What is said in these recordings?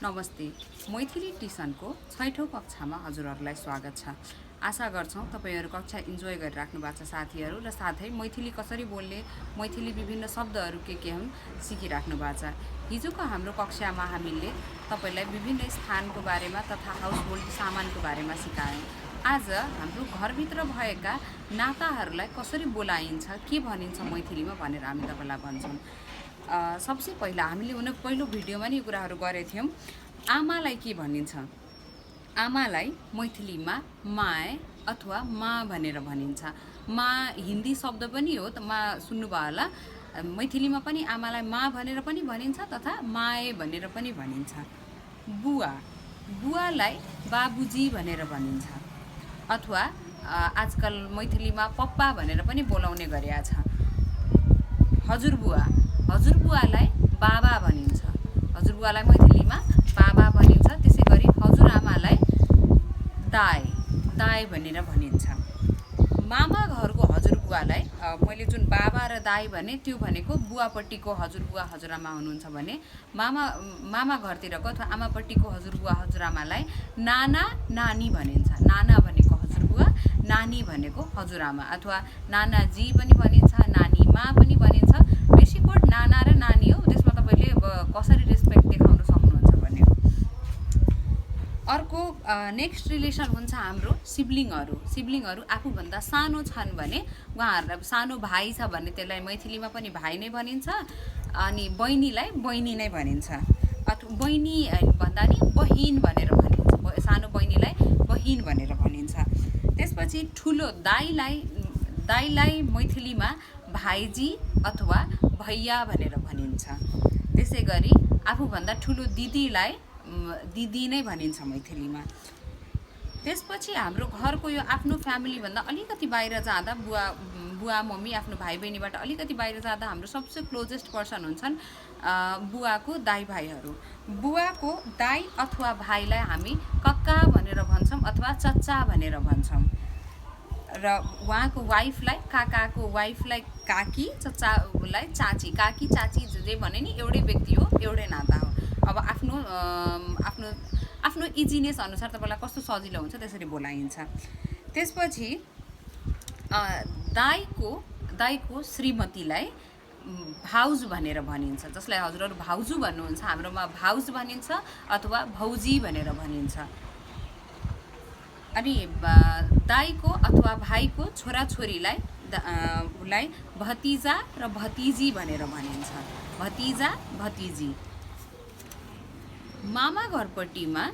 नमस्ते। मैथिली ट्युसनको 6औं कक्षामा हजुरहरूलाई स्वागत छ। आशा गर्छौँ तपाईहरू कक्षा इन्जोय गरिराख्नु भएको छ साथीहरू, र साथै मैथिली कसरी बोल्ने, मैथिली विभिन्न शब्दहरू के हुन् सिकिराख्नु भएको छ। हिजोको हाम्रो कक्षामा हामीले तपाईलाई विभिन्न स्थानको बारेमा तथा हाउसहोल्ड सामानको बारेमा सिकायौँ। आज हाम्रो घरभित्र भएका नाताहरूलाई कसरी बोलाइन्छ, के भनिन्छ मैथिलीमा भनेर हामी तपाईलाई भन्छौँ। सबसे पहिला हामीले पहिलो भिडियोमा नि यो कुराहरू गरेका थियौँ। आमालाई के भनिन्छ? आमालाई मैथिलीमा माए अथवा मा भनेर भनिन्छ। मा हिन्दी शब्द पनि हो, मा सुन्नुभयो होला। मैथिलीमा पनि आमालाई मा भनेर पनि भनिन्छ तथा माए भनेर पनि भनिन्छ। बुवा, बुवालाई बाबुजी भनेर भनिन्छ अथवा आजकल मैथिलीमा पप्पा भनेर पनि बोलाउने गरिएको छ। हजुरबुवा, हजुरबुवालाई बाबा भनिन्छ। हजुरबुवालाई मैथिलीमा बाबा भनिन्छ। त्यसै गरी हजुरआमालाई दाइ, दाइ भनेर भनिन्छ। मामा घरको हजुरबुवालाई मैले जुन बाबा र दाइ भने त्यो भनेको बुवापट्टिको हजुरबुवा हजुरआमा हुनुहुन्छ भने मामा घरतिरको अथवा आमापट्टिको हजुरबुवा हजुरआमालाई नाना नानी भनिन्छ। नाना भनेको हजुरबुवा, नानी भनेको हजुरआमा अथवा नानाजी पनि भनिन्छ, नानीमा पनि भनिन्छ। बेसिकोट नाना र नानी हो। त्यसमा तपाईले कसरी रेस्पेक्ट देखाउन सक्नुहुन्छ भन्ने हो। अर्को नेक्स्ट रिलेसन हुन्छ हाम्रो सिब्लिङहरू। सिब्लिङहरू आफूभन्दा सानो छन् भने उहाँहरूलाई सानो भाइ छ भने त्यसलाई मैथिलीमा पनि भाइ नै भनिन्छ, अनि बहिनीलाई बहिनी नै भनिन्छ। अथवा बहिनी भन्दा नि बहिन भनेर भनिन्छ। सानो बहिनीलाई बहिन भनेर भनिन्छ। त्यसपछि ठुलो दाइलाई मैथिलीमा भाइजी अथवा भैया भनेर भनिन्छ। त्यसै गरी आफूभन्दा ठुलो दिदीलाई दिदी नै भनिन्छ मैथिलीमा। त्यसपछि हाम्रो घरको यो आफ्नो फ्यामिलीभन्दा अलिकति बाहिर जाँदा बुवा मम्मी आफ्नो भाइ बहिनीबाट अलिकति बाहिर जाँदा हाम्रो सबसे क्लोजेस्ट पर्सन हुन्छन् बुवाको दाइ भाइहरू। बुवाको दाइ अथवा भाइलाई हामी कक्का भनेर भन्छौँ अथवा चच्चा भनेर भन्छौँ, र उहाँको वाइफलाई, काकाको वाइफलाई काकी, चच्चालाई चाची। काकी चाची जे भने नि एउटै व्यक्ति हो, एउटै नाता हो। अब आफ्नो इजिनेस अनुसार तपाईँलाई कस्तो सजिलो हुन्छ त्यसरी बोलाइन्छ। त्यसपछि दाइको श्रीमतीलाई भाउज भनेर भनिन्छ। जसलाई हजुरहरू भाउजू भन्नुहुन्छ, हाम्रोमा भाउज भनिन्छ अथवा भौजी भनेर भनिन्छ। अनि दाइको अथवा भाइको छोराछोरीलाई भतिजा र भतिजी भनेर भनिन्छ। भतिजा भतिजी। मामा घरपट्टिमा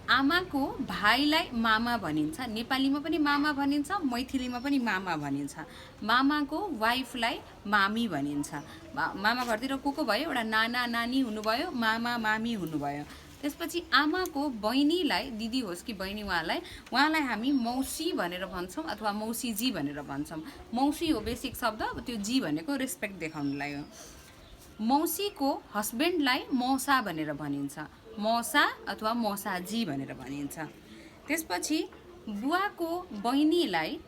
आमाको भाइलाई मामा भनिन्छ। नेपालीमा पनि मामा भनिन्छ, मैथिलीमा पनि मामा भनिन्छ। मामाको वाइफलाई मामी भनिन्छ। मामा घरतिर को भयो? एउटा नाना नानी हुनुभयो, मामा मामी हुनुभयो। त्यसपछि आमाको बहिनीलाई, दिदी होस् कि बहिनी, उहाँलाई हामी मौसी भनेर भन्छौँ अथवा मौसीजी भनेर भन्छौँ। मौसी हो बेसिक शब्द, त्यो जी भनेको रेस्पेक्ट देखाउनलाई हो। मौसीको हस्बेन्डलाई मौसा भनेर भनिन्छ। मौसा अथवा मौसाजी भनेर भनिन्छ। त्यसपछि बुवाको बहिनीलाई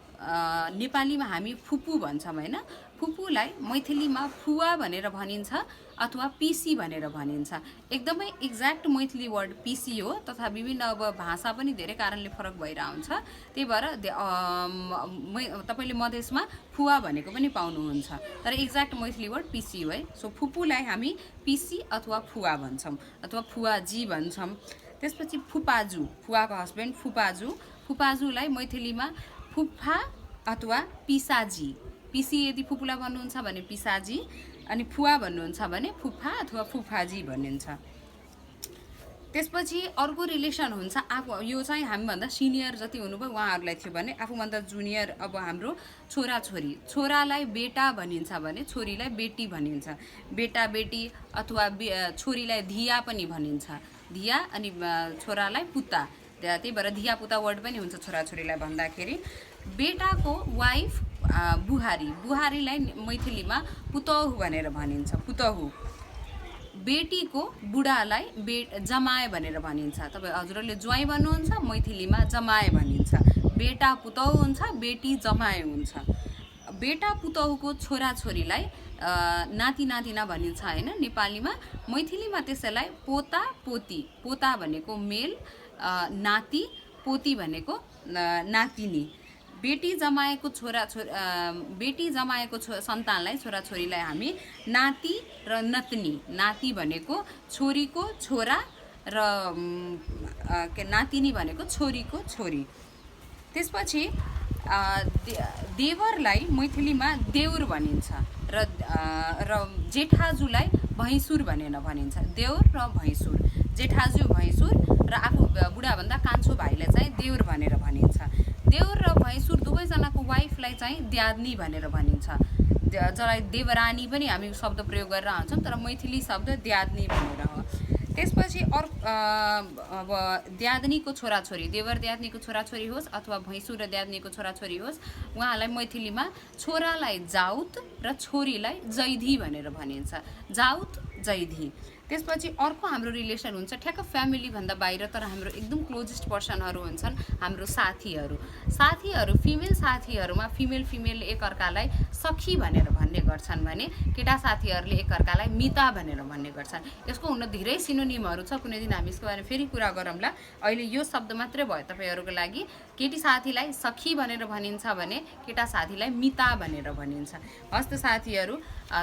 नेपालीमा हामी फुपू भन्छौँ होइन। फुपूलाई मैथिलीमा फुवा भनेर भनिन्छ अथवा पिसी भनेर भनिन्छ। एकदमै एक्ज्याक्ट मैथिली वर्ड पिसी हो, तथा विभिन्न अब भाषा पनि धेरै कारणले फरक भइरहेको हुन्छ। त्यही भएर तपाईँले मधेसमा फुवा भनेको पनि पाउनुहुन्छ, तर एक्ज्याक्ट मैथिली वर्ड पिसी हो है। सो फुपूलाई हामी पिसी अथवा फुवा भन्छौँ अथवा फुवाजी भन्छौँ। त्यसपछि फुपाजु, फुवाको हस्बेन्ड फुपाजु। फुपाजुलाई मैथिलीमा फुफा अथवा पिसाजी। पिसी यदि फुपूलाई भन्नुहुन्छ भने पिसाजी, अनि फुवा भन्नुहुन्छ भने फुफा अथवा फुफाजी भनिन्छ। त्यसपछि अर्को रिलेसन हुन्छ यो चाहिँ हामीभन्दा सिनियर जति हुनुभयो उहाँहरूलाई थियो भने, आफूभन्दा जुनियर अब हाम्रो छोराछोरी। छोरालाई बेटा भनिन्छ भने छोरीलाई बेटी भनिन्छ। बेटा बेटी अथवा छोरीलाई धिया पनि भनिन्छ। धिया, अनि छोरालाई पुता। त्यही भएर धिया पुता वर्ड पनि हुन्छ छोराछोरीलाई भन्दाखेरि। बेटाको वाइफ बुहारी। बुहारीलाई मैथिलीमा पुतहु भनेर भनिन्छ। पुतहु। बेटीको बुढालाई जमाए भनेर भनिन्छ। तपाईँ हजुरहरूले ज्वाइँ भन्नुहुन्छ, मैथिलीमा जमाए भनिन्छ। बेटा पुतहु हुन्छ, बेटी जमाए हुन्छ। बेटा पुतहुको छोराछोरीलाई नाति नातिना भनिन्छ हैन नेपालीमा। मैथिलीमा त्यसैलाई पोता पोती, पोता भनेको मेल, नाति, पोती भनेको नातिनी। बेटी जमाएको सन्तानलाई, छोराछोरीलाई हामी नाति र नतनी, नाति भनेको छोरीको छोरा र नातिनी भनेको छोरीको छोरी। त्यसपछि देवरलाई मैथिलीमा देउर भनिन्छ र जेठाजुलाई भैँसुर भनेर भनिन्छ। देउर र भैँसुर, जेठाजु भैँसुर र आफू बुढाभन्दा कान्छो भाइलाई चाहिँ देउर भनेर भनिन्छ। देउर र भैँसुर दुवैजनाको वाइफलाई चाहिँ द्यादनी भनेर भनिन्छ, जसलाई देवरानी पनि हामी शब्द प्रयोग गरेर आउँछौँ, तर मैथिली शब्द द्यादनी भनेर हो। त्यसपछि अब द्यादनीको छोराछोरी, देवर द्यादनीको छोराछोरी होस् अथवा भैँसुर र द्यादनीको छोराछोरी होस्, उहाँलाई मैथिलीमा छोरालाई जाउत र छोरीलाई जैधी भनेर भनिन्छ, जाउत जैधी। त्यसपछि अर्को हाम्रो रिलेसन हुन्छ ठ्याक्क फ्यामिलीभन्दा बाहिर, तर हाम्रो एकदम क्लोजेस्ट पर्सनहरू हुन्छन् हाम्रो साथीहरू। साथीहरू, फिमेल साथीहरूमा फिमेल एकअर्कालाई सखी भनेर भन्ने गर्छन् भने केटा साथीहरूले एकअर्कालाई मिता भनेर भन्ने गर्छन्। यसको हुन धेरै सिनोनिमहरू छ, कुनै दिन हामी यसको बारेमा फेरि कुरा गरौँला। अहिले यो शब्द मात्रै भयो तपाईँहरूको लागि। केटी साथीलाई सखी भनेर भनिन्छ भने केटा साथीलाई मिता भनेर भनिन्छ। हस्त साथीहरू,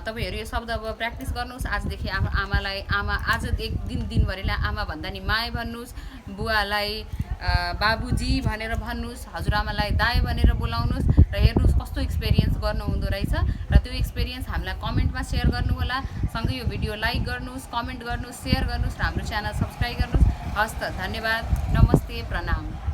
तपाईँहरू यो शब्द अब प्र्याक्टिस गर्नुहोस्। आजदेखि आज एक दिनभरिलाई आमा भन्दा नि माए भन्नुहोस्, बुवालाई बाबुजी भनेर भन्नुहोस्, हजुरआमालाई दाइ भनेर बोलाउनुहोस् र हेर्नुहोस् कस्तो एक्सपिरियन्स गर्नु हुँदो रहेछ। र त्यो एक्सपिरियन्स हामीलाई कमेन्टमा सेयर गर्नु होला। सँगै यो भिडियो लाइक गर्नुहोस्, कमेन्ट गर्नुहोस्, सेयर गर्नुहोस् र हाम्रो च्यानल सब्सक्राइब गर्नुहोस्। हस्त, धन्यवाद, नमस्ते, प्रणाम।